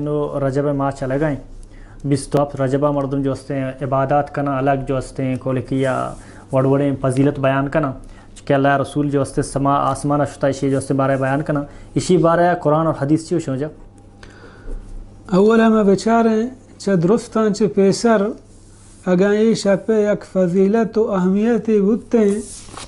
نو رجب ءِ ماہ چلگا ایں، بیست و ہپت رجب ءَ مردم جو استیں عبادات کناں، الگ جو استیں کولکی یا وڑ وڑیں فضیلت بیان کناں، چونکہ اللہ ءِ رسول جو استیں سما آسمان ءَ شتا، اشی جو استیں بارہ ءَ بیان کناں، اشی بارہ ءَ قرآن اور حدیث چی گوشیں واجہ؟ اولا ما بچاریں چہ درستاں چہ پیسر اگاں اے شپ ءِ یک فضیلت و اہمیتے بوتیں،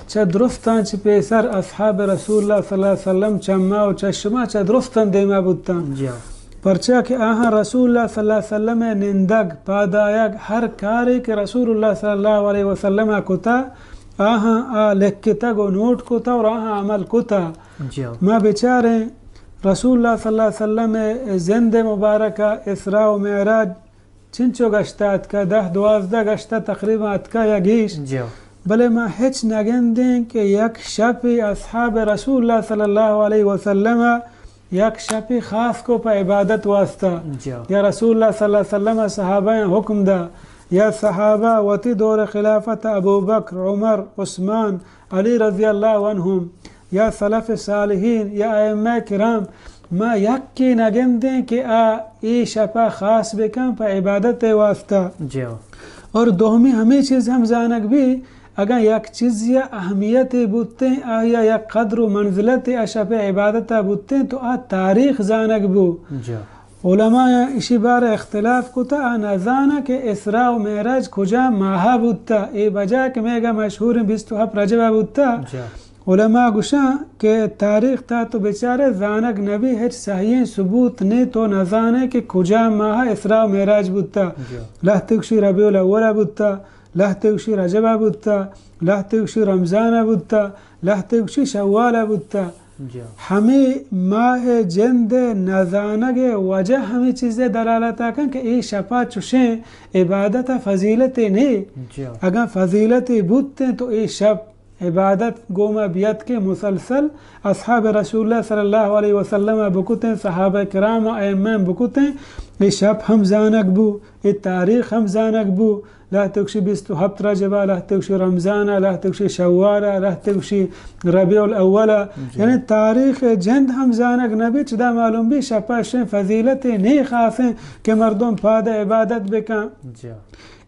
چہ درستاں چہ پیسر اصحاب رسول اللہ صلی اللہ علیہ وسلم چہ ما و چہ شما چہ درستاں دیما بوتاں۔ جی ہاں۔ پرچا کہ آہاں رسول اللہ صلی اللہ علیہ وسلم ءِ نندگ، پادآیگ، ہر کارے کہ رسول اللہ صلی اللہ علیہ وسلم ءَ کتا، آہاں آ لکھتگ و نوٹ کتا اور آہاں عمل کتا۔ جی ہاں۔ ما بچاریں رسول اللہ صلی اللہ علیہ وسلم ءِ زند مبارکہ، اسراء و معراج، چنچو گشتہ اتکا، دہ دوازدہ گشتہ تقریباً اتکا یا گیش۔ جی ہاں۔ بلے ما ہچ نگندیں کہ یک شپے اصحاب رسول اللہ صلی اللہ علیہ وسلم ءَ یک شپے خاص کو پہ عبادت واسطہ۔ جی ہاں۔ یا رسول اللہ صلی اللہ علیہ وسلم ءَ صحابہ حکم دا، یا صحابہ وتی دور خلافت ابوبکر، عمر، عثمان، علی رضی اللہ عنہم، یا سلف صالحین، یا ائمہ کرام، ما یکے نگندیں کہ آ اے شپا خاص بکن پہ عبادت واسطہ۔ جی ہاں۔ اور دومی ہمے چیز ہم زانگ بی، اگاں یک چیزی اہمیت بوتیں، آیا یک قدر و منزلت آ شپ عبادتا بوتیں، تو آ تاریخ زانگ بو۔ جی ہاں۔ علماء اشی بارہ اختلاف کتا، آ نزاناں کہ اسراء و معراج کجا ماہا بوتا۔ اے بجا کہ میگا مشہوریں بیست و ہپت رجبا بوتا۔ جی۔ علماء گوشاں کہ تاریخ تا تو بچارے زانگ نبی، ہچ صحیحیں ثبوت نے، تو نزانے کہ کجا ماہا اسراء و معراج بوتا۔ جی۔ لہتے گوشی ربیع الاولا بوتا، لہتے گوشی رجبا بوتا، لہتے گوشی رمضانا بوتا، لہتے گوشی شوالا بوتا۔ جی۔ ہمے ماہ جند نزانگ وجہ ہمے چیز دلالت کن کہ اے شپا چوشیں عبادت فضیلت نے۔ جی۔ اگاں فضیلت بوتیں تو اے شپ عبادت گوما بیت کہ مسلسل اصحاب رسول اللہ صلی اللہ علیہ وسلم بکتیں، صحابہ کرام ائمہ بکتیں، اے شپ ہم زانگ بو، اے تاریخ ہم زانگ بو۔ لہتے گوشی بیست و ہپت رجبا، لہتے گوشی رمضانا، لہتے گوشی شوالا، لہتے گوشی ربیع الاولا۔ جی۔ یعنی تاریخ جند ہم زانگ نبی، چدا معلوم بی شپا شیں فضیلت نے خاصیں کہ مردم پاد عبادت بکن۔ جی۔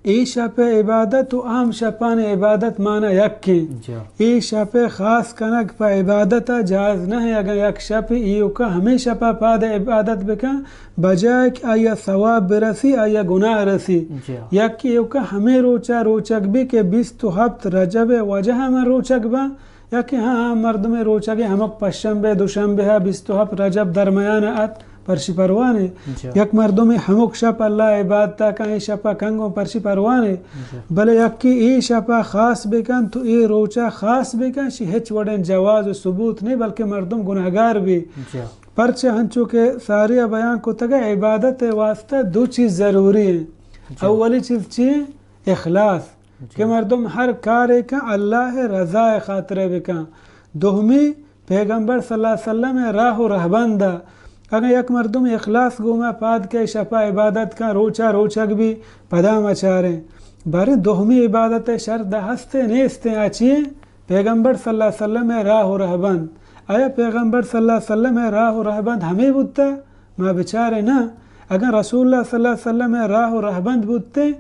اے شپ عبادت و عام شپان عبادت مانا یکیں۔ جی۔ اے شپ خاص کنگ پہ عبادت جائز نہ، اگاں یک شپ ایوکا ہمے شپا پاد عبادت بکن، بجائے کہ آیا ثواب برسی، آیا گناہ رسی۔ جی۔ یک ایوکا ہمے روچا روچگ بی کہ بیست و ہپت رجب وجہ من روچگ باں، یا کہ ہاں، ہاں، مردم روچگ ہمک پشنبے، دوشنبے ہا بیست و ہپت رجب درمیان ات، پرشی پروانے۔ جی۔ یک مردم ہمک شپ اللہ عبادتا کن، اے شپا کنگو پرشی پروانے۔ جی۔ بلے یکی اے شپا خاص بکن، تو اے روچا خاص بکن، شی ہچ وڑیں جواز و ثبوت نے، بلکہ مردم گناہگار بی۔ جی۔ پرچہ ہنچو کہ ساریا بیان کتگ، عبادت واسطہ دو چیز ضروری ہیں۔ جی۔ اولی چیز چی ہیں؟ اخلاص۔ جی۔ کہ مردم ہر کارے کن اللہ رضا خاطر بکن۔ دومی پیغمبر صلی اللہ علیہ وسلم راہ و رہبند۔ اگاں یک مردم اخلاص گوما پاد کے شپا عبادت کن، روچا روچگ بی، پدا ما چاریں۔ باریں دومی عبادت شرط ہستے نیستیں، آ چی ہیں؟ پیغمبر صلی اللہ علیہ وسلم ءِ راہ و رہبند۔ آیا پیغمبر صلی اللہ علیہ وسلم ءِ راہ و رہبند ہمے بوتا؟ ما بچارے نہ۔ اگاں رسول اللہ صلی اللہ علیہ وسلم ءِ راہ و رہبند بوتے،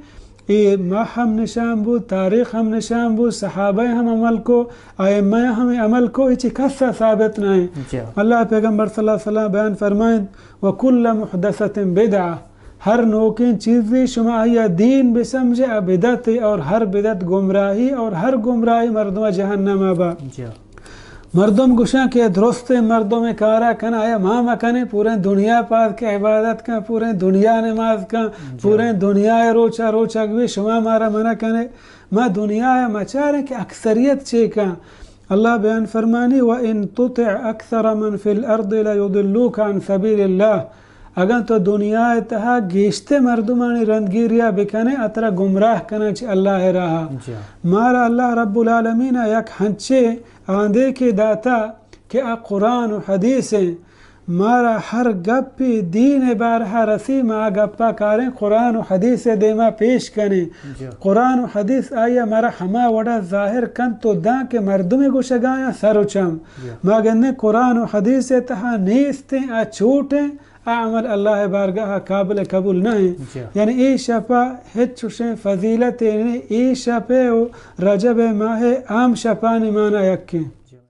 اے ما ہم نشان بو، تاریخ ہم نشان بو، صحابہ ہم عمل کو، ائمہ ہم عمل کو، اے چی کسا ثابت نہ ہیں۔ جی۔ اللہ پیغمبر صلی اللہ علیہ وسلم بیان فرمائیں، وکل محدثۃ بدعہ، ہر نوکیں چیزے شما آیا دین بسمجھے، آ بدعت ہے، اور ہر بدعت گمراہی، اور ہر گمراہی مردم جہنم با۔ جی۔ مردم گوشاں کہ درستیں مردم کارا کن، آیا ما مکنیں، پوریں دنیا پاد کے عبادت کن، پوریں دنیا نماز کن، جی۔ پوریں دنیا روچا روچگ بی، شما مارا منع کنے۔ ما دنیا مچاریں کہ اکثریت چے کن۔ اللہ بیان فرمانی، وَإِن تُطِعْ أَكْثَرَ مَنْ فِي الْأَرْضِ لَيُضِلُّوكَ عَنْ سَبِيلِ اللَّهِ۔ اگاں تو دنیا ءِ تہا گیشتر مردمانی رندگیریا بکنے، اترا گمراہ کناں چہ اللہ ءِ راہا۔ جی۔ مارا اللہ رب العالمین ءَ یک ہنچے آندے کہ داتا کہ آ قرآن و حدیث ہیں۔ مارا ہر گپی دین ءِ بارہا رسی، ما آ گپا کاریں قرآن و حدیث ءِ دیما پیش کنیں۔ جی۔ قرآن و حدیث آیا مارا ہما وڑا ظاہر کنت و داں کہ مردمے گوشگایاں سر و چم۔ جی۔ ما گندیں قرآن و حدیث ءِ تہا نیستیں، آ چوٹیں، آ عمل اللہ ءِ بارگاہ ءَ قابل قبول نہ اِنت۔ جی۔ یعنی اے شپ ءَ ہچ چوشیں فضیلتے نہ اِنت۔ اے شپ ءُ رجب ءِ ماہ ءِ عام شپانی مانا یکیں۔